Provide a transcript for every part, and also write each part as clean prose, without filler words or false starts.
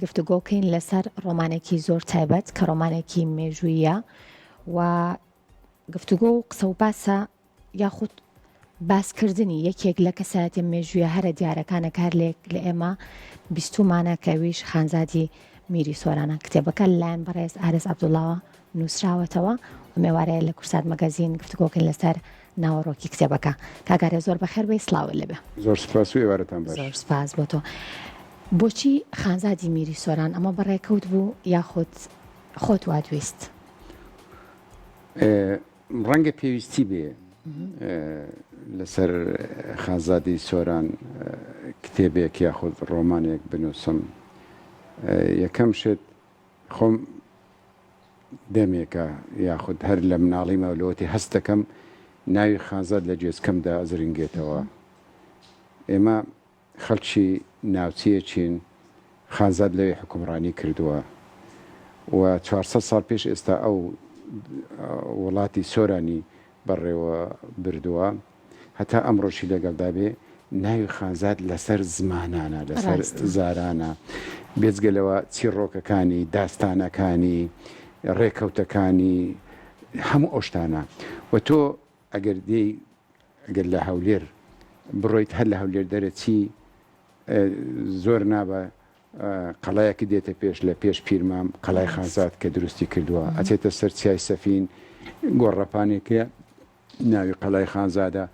گفتوگۆکەین لەسەر ڕۆمانێکی زۆر تایبەت کە ڕۆمانێکی مێژوویە و گفتوگۆ و قسە و باسە یاخود باسکردنی یەکێک لە کەسایەتە مێژوویە هەرە دیارەکانە کار لێک لە ئێمە بیستومانە کە ویش خانزادی میری سۆرانە کتێبەکە لەلایەن بەڕێز ئارز عەبدوڵاوە نووسراوەتەوە و مێوارەیە لە کورسات مەگەزین گفتوگۆکەین لەسەر ناوەڕۆکی کتێبەکە. کاک ئارێز زۆر بەخێر بێی سڵاوت لێبێ. زۆر سوپاس و ئێوارەتان باش. زۆر سوپاس بۆ تۆ. بۆچی خانزادی میری سۆران ئەمە بەڕێکەوت بوو یاخود خۆت وات ویست؟ ڕەنگە پێویستی بێ لەسەر خانزادی سۆران کتێبێک یاخود ڕۆمانێک بنووسم. یەکەم شت خۆم دەمێکە یاخود هەر لە مناڵیمەوە لەوەتی هەست دەکەم ناوی خانزاد لە گوێچکەمدا ئەزرنگێتەوە. ئێمە خەڵکی ناوچەیەکین خانزاد لەوێ حوکمڕانی کردووە و 400 ساڵ پێش ئێستا ئەو وڵاتی سۆرانی بەڕێوە بردووە. هەتا ئەمڕۆشی لەگەڵدا بێ ناوی خانزاد لەسەر زمانانە، لەسەر زارانە. بێجگە لەوە چیڕۆکەکانی، داستانەکانی، ڕێکەوتەکانی، هەموو ئەو شتانە. و تۆ ئەگەر دێی ئەگەر لە هەولێر بڕۆیت هەر لە هەولێر دەرەچی زۆر نابە قەڵایەکت دێتە پێش لە پێش پیرمام قەڵای خانزاد کە دروستی کردووە ئەچێتە سەر چیای سەفین گۆڕەپانێکە ناوی قەلای خانزادە،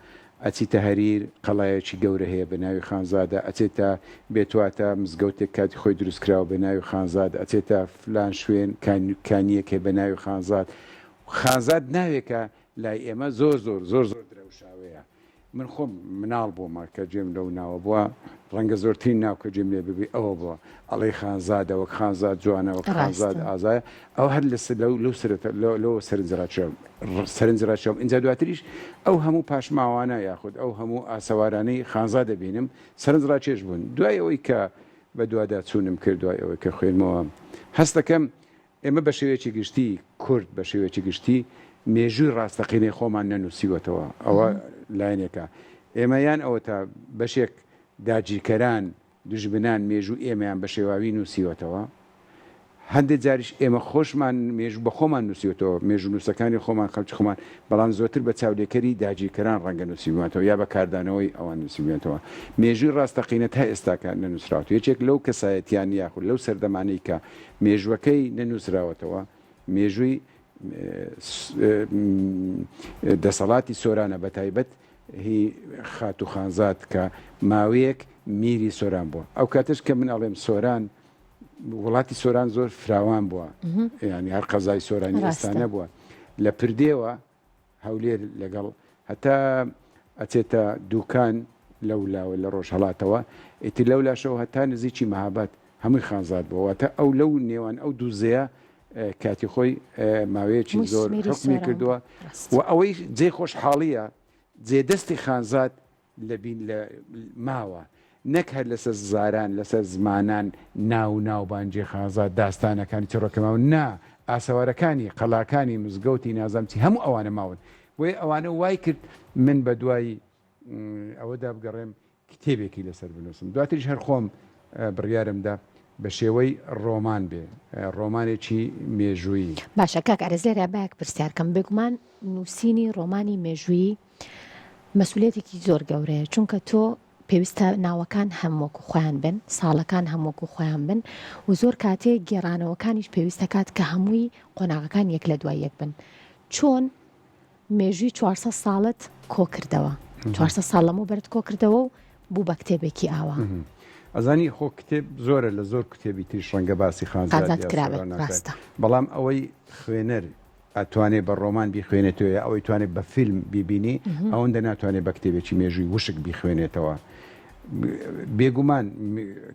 ئەچیتە هەریر قەڵایەکی گەورە هەیە بە ناوی خانزادە، ئەچێتە بێتواتە مزگەوتێک کاتی خۆی دروست کراوە بە ناوی خانزاد، ئەچێتە فلان شوێن کانیەک هەیە بە ناوی خانزاد. خانزاد ناوێکە لای ئێمە زۆر زۆر زۆر زۆر درەوشاوەیە. من خۆم مناڵ بوومە کە گوێم لەو ناوە بووە، ڕەنگە زۆرترین ناو کە گوێم لێ ببی ئەوە بووە، ئەڵێی خانزادە وەک خانزاد جوانە وەک خانزاد ئازایە، ئەوە هەر لە لەو سەرەتا لەوە سەرنجڕاکێشاوم سەرنجڕاکێشاوم ئینجا دواتریش ئەو هەموو پاشماوانە یاخود ئەو هەموو ئاسەوارانەی خانزاد دەبینم سەرنجڕاکێش بوون دوای ئەوەی کە بەدواداچوونم کرد دوای ئەوەی کە خوێنمەوە هەست دەکەم ئێمە بە شێوەیەکی گشتی، کورد بە شێوەیەکی گشتی مێژووی ڕاستەقینەی خۆمان نەنووسیوەتەوە، ئەوە لایەنێکە. ئێمە یان ئەوەتا بەشێک داگیرکەران، دوژمنان مێژوو ئێمەیان بە شێواوی نووسیوەتەوە، هەندێک جاریش ئێمە خۆشمان مێژوو بە خۆمان نووسیوەتەوە، مێژوونووسەکانی خۆمان، خەڵکی خۆمان، بەڵام زۆرتر بە چاولێکەری داگیرکەران ڕەنگە نووسیبمانەوە یا بە کاردانەوەی ئەوان نووسیبێنتەوە. مێژووی ڕاستەقینە تا ئێستاکە نەنووسراوەتەوە. یەکێک لەو کەسایەتیان یاخود لەو سەردەمانەی کە مێژووەکەی نەنووسراوەتەوە، مێژووی دەسەڵاتی سۆرانە بەتایبەت هی خاتوو خانزاد کە ماوەیەک میری سۆران بووە. ئەو کاتەش کە من ئەڵێم سۆران، وڵاتی سۆران زۆر فراوان بووە، یانی هەر قەزای سۆرانی ئێستا نەبووە. لە پردێوە هەولێر لەگەڵ هەتا ئەچێتە دوکان لەولاوە لە ڕۆژهەڵاتەوە ئیتر لەولاشەوە هەتا نزیکی مەهاباد هەمووی خانزاد بووە واتە ئەو لەو نێوان ئەو دوو زێیە کاتی خۆی ماوەیەکی زۆر حکومی کردووە و ئەوەی جێ خۆشحاڵیە جێ دەستی خانزاد لە بین لە ماوە نەک هەر لەسەر زاران لەسەر زمانان ناو و ناوبانگی خانزاد داستانەکانی چیڕۆکە ماون نا ئاسەوارەکانی قەڵاکانی مزگەوتی نازانم چی هەموو ئەوانە ماون بۆیە ئەوانە وای کرد من بە دوای ئەوەدا بگەڕێم کتێبێکی لەسەر بنووسم دواتریش هەر خۆم بڕیارم دا بە شێوەی ڕۆمان بێ ڕۆمانێکی مێژوویی. باشە کاک ئارەز لێرە با یەک پرسیار کەم بێگومان نووسینی ڕۆمانی مێژوویی مەسولیەتێکی زۆر گەورەیە چونکە تۆ پێویستە ناوەکان هەم وەکو خۆیان بن ساڵەکان هەم وەکو خۆیان بن و زۆر کاتێ گێڕانەوەکانیش پێویستە کات کە هەمووی قۆناغەکان یەک لە دوای یەک بن چۆن مێژووی 400 ساڵت کۆکردەوە 400 ساڵ لەمەوبەرت کۆکردەوە و بوو بە کتێبێکی ئاوا. ئەزانی خۆ کتێب زۆرە لە زۆر کتێبی تریش ڕەنگە باسی خانزاد کرابێت ڕاستە بەڵام ئەوەی خوێنەر ئەتوانێ بە ڕۆمان بیخوێنێتەوە یا ئەوەی توانێت بە فیلم بیبینی ئەوەندە ناتوانێت بە کتێبێکی مێژووی وشک بیخوێنێتەوە. بێگومان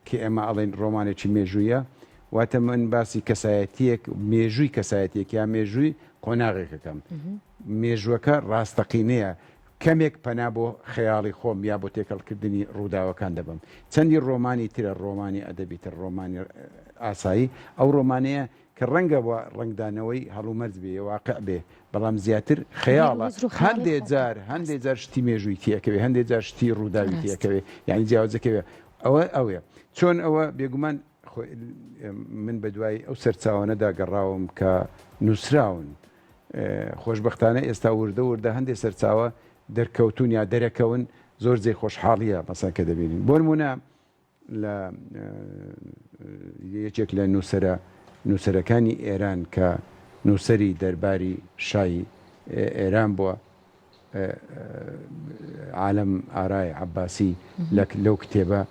کە ئێمە ئەڵێن ڕۆمانێکی مێژوویە واتە من باسی کەسایەتیەک مێژووی کەسایەتێک یا مێژووی قۆناغێکەکەم مێژووەکە ڕاستەقینەیە کەمێک پەنا بۆ خەیاڵی خۆم یا بۆ تێکەڵکردنی ڕووداوەکان دەبەم چەندی ڕۆمانی ترە ڕۆمانی ئەدەبی تر ڕۆمانی ئاسایی ئەو ڕۆمانەیە کە ڕەنگە وە ڕەنگدانەوەی هەڵومەرج بێ یا واقع بێ بەڵام زیاتر خەیاڵە هەندێ جار هەندێ جار شتی مێژووی تێکەوێ هەندێ جار شتی ڕووداوی تێکەوێ یعنی جیاوازەکەوێ ئەوە ئەوەیە چۆن ئەوە بێگومان. من بە دوای ئەو سەرچاوانەدا گەڕاوم کە نووسراون. خۆشبەختانە ئێستا وردە وردە هەندێ سەرچاوە دەرکەوتوون یا دەرەکەون زۆر جێی خۆشحاڵییە مەسەن کە دەبینین. بۆ نموونە لە یەکێک لە نووسەرە نووسەرەکانی ئێران کە نووسەری دەرباری شای ئێران بووە عالەم ئارای عەباسی لەو کتێبە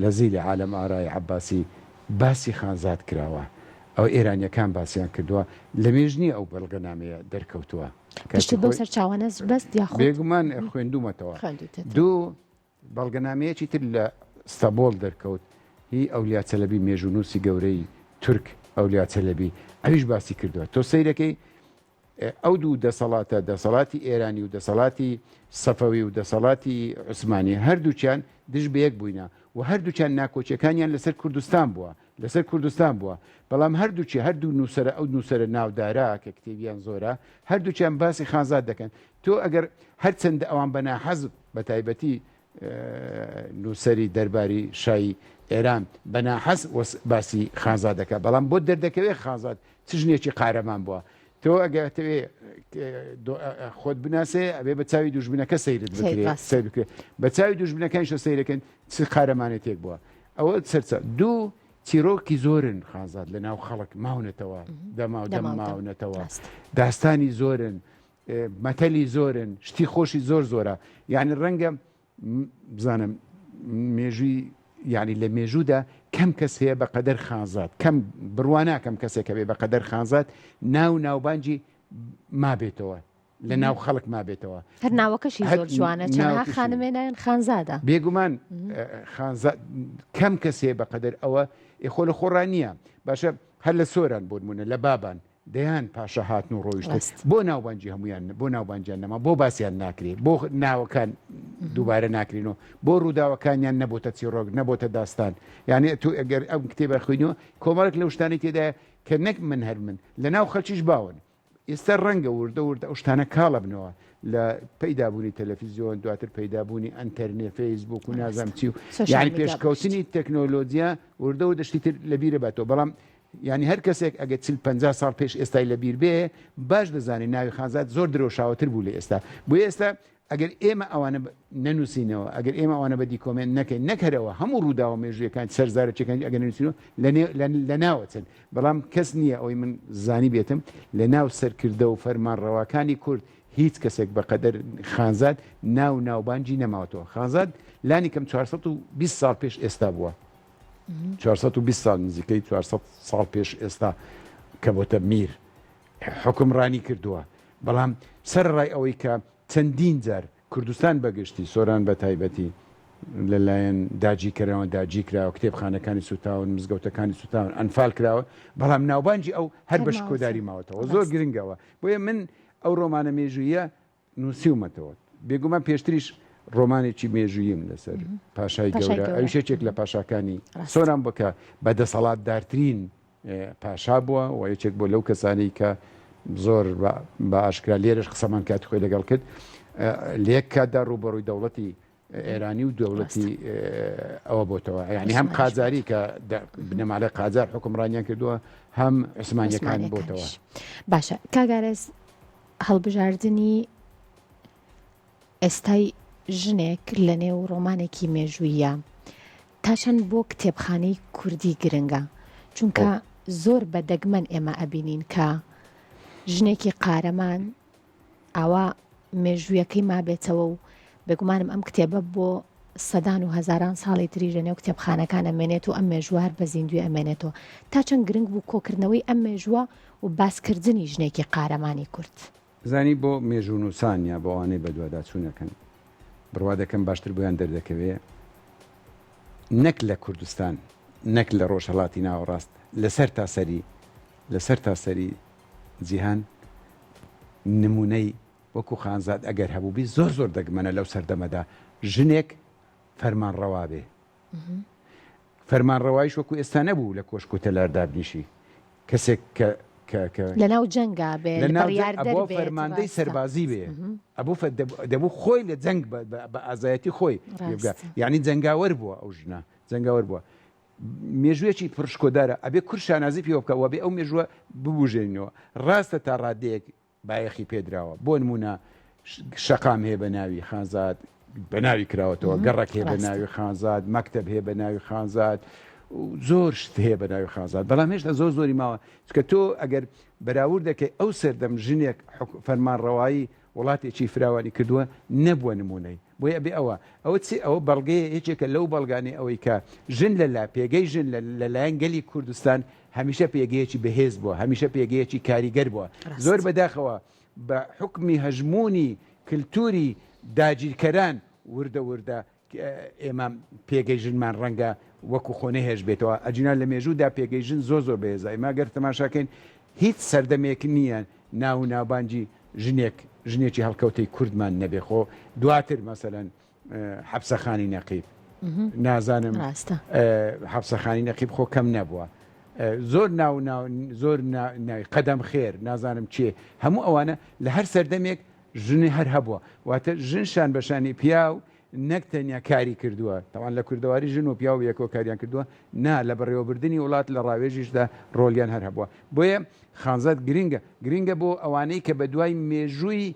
لە زیلی عالەم ئارای عەباسی باسی خانزاد کراوە ئەو ئێرانیەکان باسیان کردووە لە مێژ نییە ئەو بەڵگەنامەیە دەرکەوتووە. پشتت بەو سەرچاوانە بەست یاخود؟ بێگومان خوێندوومەتەوە. دوو بەڵگەنامەیەکی تر لە ستەبۆڵ دەرکەوت هی ئەولیا چەلەبی مێژوونووسی گەورەی تورک ئەولیا چەلەبی ئەویش باسی کردووە تۆ سەیرەکەی ئەو دوو دەسەڵاتە دەسەڵاتی ئێرانی و دەسەڵاتی سەفەوی و دەسەڵاتی عوسمانی هەردووکیان دژ بە یەک بووینە و هەردووکیان ناکۆکیەکانیان لەسەر کوردستان بووە لەسەر کوردستان بووە بەڵام هەردووکی هەردوو نووسەرە ئەو نووسەرە ناودارە کە کتێبیان زۆرە هەردووکیان باسی خانزاد دەکەن تۆ ئەگەر هەرچەندە ئەوان بە ناحەز بە تایبەتی نووسەری دەرباری شای ئێران بە ناحەز باسی خانزاد دەکات بەڵام بۆ دەردەکەوێت خانزاد چ ژنێکی قارەمان بووە تۆ ئەگەر تەوێ خۆت بناسێ ئەبێ بە چاوی دوژمنەکە سەیرت بکرێت سەیر بکرێت بە چاوی دوژمنەکانیشە سەیرەکەن چ قارەمانێتێک بووە ئەوە سەرچە دوو چیرۆکی زۆرن خانزاد لە ناو خەڵک ماونەتەوە دەما و دەم ماونەتەوە داستانی زۆرن مەتەلی زۆرن شتی خۆشی زۆر زۆرە یعنی ڕەنگە بزانم مێژووی یعنی لە مێژوودا کەم کەس هەیە بە قەدەر خانزاد کەم بڕوا ناکەم کەسێک هەبێ بە قەدەر خانزاد ناو ناوبانگی مابێتەوە لە ناو خەڵک مابێتەوە. هەر ناوەکەشی زۆر جوانە چەنەها خانمێ ناویان خانزادە. بێگومان خانزاد کەم کەس هەیە بەقەدەر ئەوە ئێ خۆ لە خۆڕا نییە باشە هەر لە سۆران بۆ نمونە لە بابان دەیان پاشا هاتن و ڕۆیشتن بۆ ناوبانگی هەمویان بۆ ناوبانگیان نەما بۆ باسیان ناکرێ بۆ ناوەکان دووبارە ناکرێنەوە بۆ ڕووداوەکانیان نەبۆتە چیڕۆک نەبۆتە داستان یعنی تو ئەگەر ئەم کتێبە خوێنەوە کۆمەڵێک لەو شتانەی تێدایە کە نەک من هەر من لە ناو خەلکیش باون ئێستا ڕەنگە وردە وردە ئەو شتانە کاڵەبنەوە لە پەیدابوونی تەلەفیزیۆن دواتر پەیدابوونی ئەنتەرنێ فەیسبوک و نازانم چی و یعنی پێشکەوتنی تەکنۆلۆجیا وردە وردە شتی تر لەبیرە باتەوە بەڵام یعنی هەر کەسێک ئەگە چل پ ساڵ پێش ئێستای لەبیر بێ باش دەزانێت ناوی خانزاد زۆر درەوشاوەتر بوو لە ئێستا بۆ ئێستا ئەگەر ئێمە ئەوانە نەنووسینەوە، ئەگەر ئێمە ئەوانە بە دیکۆمێنت نەکەین، نەک هەر ئەوە، هەموو ڕووداوە مێژوویەکان، سەرزارەکییەکانیش ئەگەر نەنووسینەوە، لەناوەچن. بەڵام کەس نییە، ئەوەی من زانیبێتم، لەناو سەرکردە و فەرمانڕەواکانی کورد هیچ کەسێک بە قەدەر خانزاد ناو و ناوبانگی نەماوەتەوە. خانزاد لانیکەم 420 ساڵ پێش ئێستا بووە. 420 ساڵ، نزیکەی 400 ساڵ پێش ئێستا کە بۆتە میر. حوکمڕانی کردووە، بەڵام سەرەڕای ئەوەی کە چەندین جار کوردستان بە گشتی، سۆران بە تایبەتی لە لایەن داگیرکەرەوە داگیرکراوە، کتێبخانەکانی سووتاون، مزگەوتەکانی سووتاون، ئەنفال کراوە، بەڵام ناوبانگی ئەو هەر بە شکۆداری ماوەتەوە. زۆر گرنگە ئەوە. بۆیە من ئەو ڕۆمانە مێژوویە نووسیومەتەوە. بێگومان پێشتریش ڕۆمانێکی مێژووییم لەسەر پاشای گەورە، ئەویش یەکێک لە پاشاکانی سۆران بووە کە بە دەسەڵاتدارترین پاشا بووە و یەکێک بووە لەو کەسانەی کە زۆر بە ئاشکرا لێرەش قسەمان کاتی خۆی لەگەڵ کرد لە یەک کاتدا ڕووبەڕووی دەوڵەتی ئێرانی و دەوڵەتی ئەوە بۆتەوە یعنی هەم قاجاری کە بنەماڵەی قاجار حکومڕانیان کردووە هەم عوسمانیەکان بۆتەوە باشە کاگارێز هەڵبژاردنی ئێستای ژنێک لە نێو ڕۆمانێکی مێژوویە تا چەند بۆ کتێبخانەی کوردی گرنگە چونکە زۆر بە دەگمەن ئێمە ئەبینین کە ژنێکی قارەمان ئاوا مێژوویەکەی مابێتەوە و بێگومانم ئەم کتێبە بۆ سەدان و هەزاران ساڵی تریش لەنێو کتێبخانەکان ئەمێنێت و ئەم مێژووە هەر بە زیندووی ئەمێنێتەوە. تا چەند گرنگ بوو کۆکردنەوەی ئەم مێژووە و باسکردنی ژنێکی قارەمانی کورد؟ زانی بۆ مێژوونووسان یا بۆ ئەوانەی بەدواداچوون ئەکەن بڕوا دەکەم باشتر بۆیان دەردەکەوێ نەک لە کوردستان نەک لە ڕۆژهەڵاتی ناوەڕاست لە سەرتاسەری لە سەرتاسەری جیهان نمونەی وەکو خانزاد ئەگەر هەبووبی زۆر زۆر دەگمەنە لەو سەردەمەدا ژنێک فەرمانڕەوا بێ فەرمانڕەوایش وەکو ئێستا نەبوو لە کۆشک و تەلار دابنیشی کەسێک کە کە کە لەناو جەنگا بێ لە ناو جەنگ بڕیاردەر ئەبوو بێت فەرماندەی ڕاستە سەربازی بێ ئەبوو فە- دەبوو دەبوو خۆی لە جەنگ بە- بە بە ئازایەتی خۆی لێ بگا ڕاستە یعنی جەنگاوەر بووە ئەو ژنە جەنگاوەر بووە. مێژوویەکی پڕشکۆدارە ئەبێ کورد شانازی پێوە بکە وەبێ ئەو مێژووە ببوژێنینەوە ڕاستە تا ڕادەیەک بایەخی پێدراوە بۆ نمونە شەقام هەیە بە ناوی خانزاد بە ناوی کراوەتەوە گەڕەک هەیە بە ناوی خانزاد مەکتب هەیە بە ناوی خانزاد زۆر شت هەیە بە ناوی خانزاد بەڵام هێشتا زۆر زۆری ماوە چکە تۆ ئەگەر بەراورد دەکەی ئەو سەردەم ژنێک فەرمانڕەوایی وڵاتێکی فراوانی کردووە نەبووە نمونەی بۆیە ئەبێ ئەوە ئەوە چی ئەوە بەڵگەیە یەکێکە لەو بەڵگانەی ئەوەی کە ژن لە لا پێگەی ژن لە لایەن گەلی کوردستان هەمیشە پێگەیەکی بەهێز بووە هەمیشە پێگەیەکی کاریگەر بووە زۆر بەداخەوە بە حوکمی هەژموونی کلتوری داگیرکەران وردە وردە ئێمە پێگەی ژنمان ڕەنگە وەکو خۆ نەهێشبێتەوە ئەجینا لە مێژوودا پێگەی ژن زۆر زۆر بەهێزە ئێمە گەر تەماشاکەین هیچ سەردەمێک نییە ناو و ناوبانگی ژنێک ژنێکی هەڵکەوتەی کوردمان نەبێ خۆ دواتر مەسەلەن حەپسەخانی نەقیب نازانم حەپسەخانی نەقیب خۆ کەم نەبووە زۆر ناو زۆر ناوی قەدەم خێر نازانم چێ هەموو ئەوانە لە هەر سەردەمێک ژنی هەر هەبووە واتە ژن شان بەشانی پیاو نەک تەنیا کاری کردووە، تەبعەن لە کوردەواری ژن و پیاو یەکەوە کاریان کردووە، نا لە بەڕێوەبردنی وڵات لە ڕاوێژیشدا ڕۆڵیان هەر هەبووە. بۆیە خانزاد گرنگە، گرنگە بۆ ئەوانەی کە بە دوای مێژووی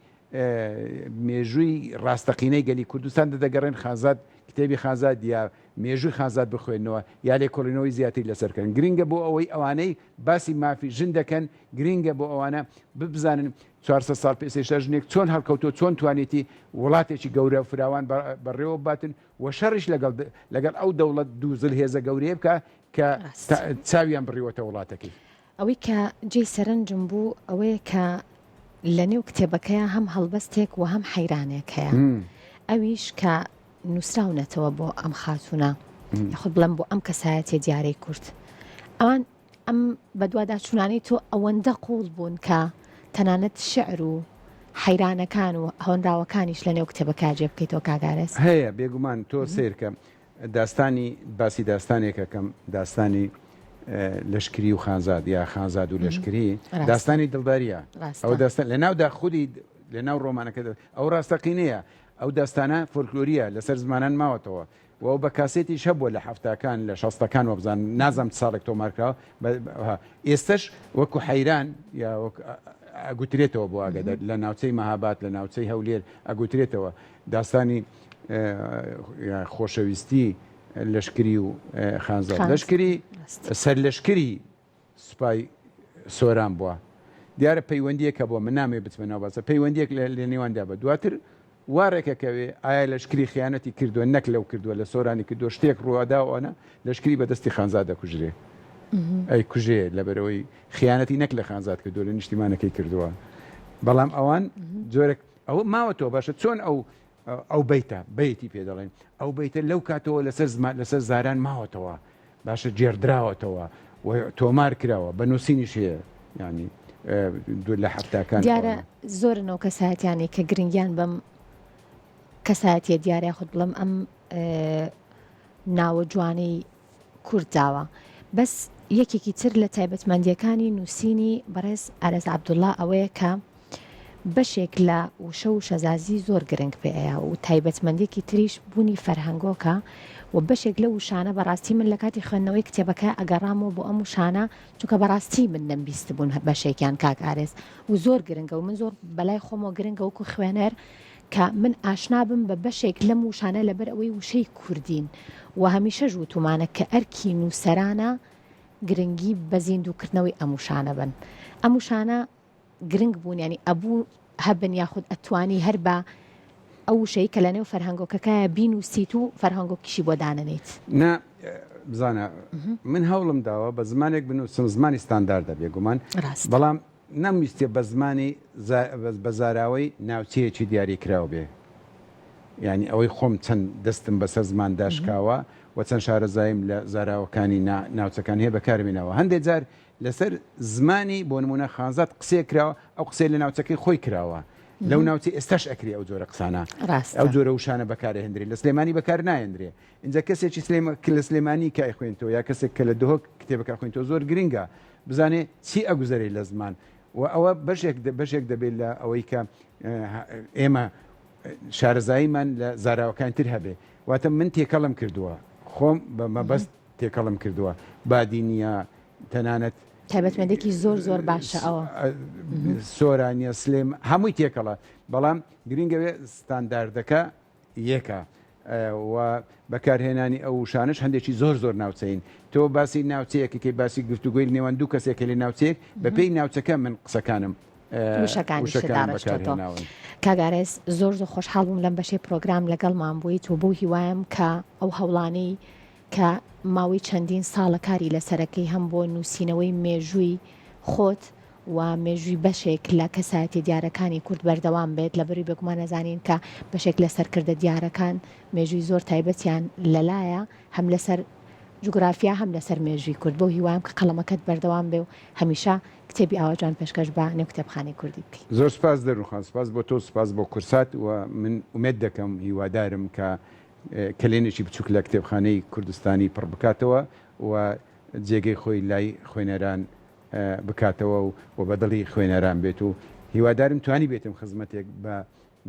مێژووی ڕاستەقینەی گەلی کوردستان دەدەگەڕێن خانزاد کتێبی خانزاد یا مێژووی خانزاد بخوێننەوە یا لێکۆڵینەوەی زیاتری لەسەر بکەن. گرنگە بۆ ئەوەی ئەوانەی باسی مافی ژن دەکەن، گرنگە بۆ ئەوانە ببزانن 400 ساڵ پێش ئێستا ژنێک چۆن هەڵکەوتووە، چۆن توانیەتی وڵاتێکی گەورە و فراوان بەڕێوە بباتن و شەڕیش لەگەڵ لەگەڵ ئەو دەوڵەت دوو زلهێزە گەورەیە بکا کە چاویان بڕیوەتە وڵاتەکەی. ئەوەی کە جێی سەرنجم بوو ئەوەیە کە لە نێو کتێبەکەیا هەم هەڵبەستێک و هەم حەیرانێک هەیە ئەویش کە نووسراونەتەوە بۆ ئەم خاتوونە یاخود بڵێم بۆ ئەم کەسایەتیە دیارەی کورد ئەوان ئەم بەدواداچوونانەی تۆ ئەوەندە قووڵ بوون کە تەنانەت شیعر و حەیرانەکان و هۆنراوەکانیش لە نێو کتێبەکە جێ بکەیتەوە کاک ئارێز. هەیە بێگومان تۆ سەیرکە داستانی باسی داستانێک ئەکەم داستانی لەشکری و خانزاد یا خانزاد و لەشکری داستانی دڵداریە ئەو داستان لە ناودا خودی لە ناو ڕۆمانەکە ئەو ڕاستەقینەیە ئەو داستانە فۆلکلۆریە لەسەر زمانان ماوەتەوە و ئەو بە کاسێتیش هەبووە لە حەفتاکان لە شەستەکان وەبزانم نازانم چ ساڵێک تۆمار کراوە ئێستش وەکو حەیران یا وەک ئەگوترێتەوە بۆ ئاگادار لە ناوچەی مەهابات لە ناوچەی هەولێر ئەگوترێتەوە داستانی خۆشەویستی لەشکری و خانزاد لەشکری سەرلەشکری سوپای سۆران بووە. دیارە پەیوەندییەک هەبووە، من نامەوێ بچمە ناو باسە، پەیوەندییەک لە نێواندا بووە. دواتر وا ڕێکەکەوێ ئایا لەشکری خیانەتی کردووە، نەک لەو کردووە، لە سۆرانی کردووە، شتێک ڕووئەدا و ئەوانە، لەشکری بە دەستی خانزاد دەکوژرێ. ئەیکوژێ لەبەرئەوەی خیانەتی نەک لە خانزاد کردووە، لە نیشتیمانەکەی کردووە. بەڵام ئەوان جۆرێک ئەوە ماوەتەوە. باشە چۆن ئەو ئەو بەیتە، بەیتی پێ دەڵێن، ئەو بەیتە لەو کاتەوە لەسەر زمان لەسەر زاران ماوەتەوە، باشە گێڕدراوەتەوە و تۆمار کراوە، بە نووسینیش هەیە، یانی دوور لە حەفتاکان. دیارە زۆرن ئەو کەسایەتیانەی کە گرنگیان بەم کەسایەتیە دیارە یاخود بڵێم ئەم ناوە جوانەی کورد داوە. بەس یەکێکی تر لە تایبەتمەندییەکانی نووسینی بەڕێز ئارێز عەبدوڵڵا ئەوەیە کە بەشێک لە وشە و شەزازی زۆر گرنگ پێ ئەیا و تایبەتمەندیەکی تریش بوونی فەرهەنگۆکە و بەشێک لەو وشانە بەڕاستی من لە کاتی خوێندنەوەی کتێبەکە ئەگەڕامەوە بۆ ئەم وشانە چونکە بەڕاستی من نەمبیستبوون بەشێکیان کاک ئارێز و زۆر گرنگە و من زۆر بەلای خۆمەوە گرنگە وەکو خوێنەر کە من ئاشنا بم بە بەشێک لەم وشانە لەبەر ئەوەی وشەی کوردین و هەمیشەش وتومانە کە ئەرکی نووسەرانە گرنگی بە زیندووکردنەوەی ئەم وشانە بن ئەم وشانە گرنگ بوون یانی ئەبوو هەبن یاخود ئەتوانی هەر بە ئەو وشەی کە لەنێو فەرهەنگۆکەکایە بینووسیت و فەرهەنگۆکیشی بۆ دانەنێیت. نا بزانە من هەوڵم داوە بە زمانێک بنووسم زمانی ستانداردە بێگومان بەڵام نەمویستیە بە زمانی بە زاراوەی ناوچەیەکی دیاری کراو بێ یانی ئەوەی خۆم چەند دەستم بەسەر زماندا شکاوە و چەند شارەزاییم لە زاراوەکانی ناوچەکان هەیە بەکارم هێناوە هەندێ جار لەسەر زمانی بۆ نمونە خانزاد قسەیەک کراوە ئەو قسەی لە ناوچەکەی خۆی کراوە لەو ناوچەی ئێستاش ئەکرێ ئەو جۆرە قسانە ئەو جۆرە وشانە بەکارهێندرێ لە سلێمانی بەکار نایەندرێ اینجا کەسێکی سلێما کە لە سلێمانی کە ئەیخوێنتەوە یا کەسێک کە لە دهۆک کتێبەکە خوێنتەوە زۆر گرنگە بزانێ چی ئەگوزەرێ لە زمان و ئەوە بەشێک بەشێک دەبێت لە ئەوەی کە ئێمە شارەزاییمان لە زاراوەکان تر هەبێ واتە من تێکەڵم کردووە خۆم بە مەبەست. تێکەڵم کردووە بادینیە تەنانەت تایبەتمەندێکی زۆر زۆر باشە ئەوە. سۆرانیە سلێم هەمووی تێکەڵە بەڵام گرینگەوێ ستانداردەکە یەکە و بەکارهێنانی ئەو وشانەش هەندێکی زۆر زۆر ناوچەین تۆ باسی ناوچەیەکەکەی باسی گفتوگۆی نێوان دوو کەسێکە لە ناوچەیەک بەپێی ناوچەکە من قسەکانم وشەکانیشت داڕشتۆتەوە. کاک ئارێز زۆر زۆر خۆشحاڵ بووم لەم بەشەی پرۆگرام لەگەڵمان بوویت و بەو هیوایەم کە ئەو هەوڵانەی کە ماوەی چەندین ساڵە کاری لەسەرەکەی هەم بۆ نووسینەوەی مێژووی خۆت و مێژووی بەشێک لە کەسایەتیە دیارەکانی کورد بەردەوام بێت لەبەروی بێگومان ئەزانین کە بەشێک لە سەرکردە دیارەکان مێژووی زۆر تایبەتیان لەلایە هەم لەسەر جوگرافیا هەم لەسەر مێژووی کورد بەو هیوایەم کە قەڵەمەکەت بەردەوام بێ و هەمیشە کتێبی ئاوا جوان پێشکەش بە نێو کتێبخانەی کوردی بکەی. زۆر سوپاس دەروون خان، سوپاس بۆ تۆ و سوپاس بۆ کورسات و من ئومێد دەکەم هیوادارم کە کەلێنێکی بچووک لە کتێبخانەی کوردستانی پڕ بکاتەوە و جێگەی خۆی لای خوێنەران بکاتەوە و بە دڵی خوێنەران بێت و هیوادارم توانیبێتم خزمەتێک بە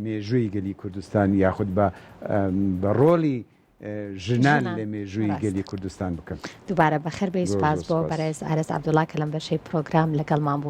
مێژووی گەلی کوردستان یاخود بە بە ڕۆڵی ژنان لە مێژووی گەلی کوردستان بکەم. دووبارە بەخێر بێی سوپاس بۆ بەڕێز ئارەز عەبدوڵا کە لەم بەشەی پرۆگرام لەگەڵمان بوو.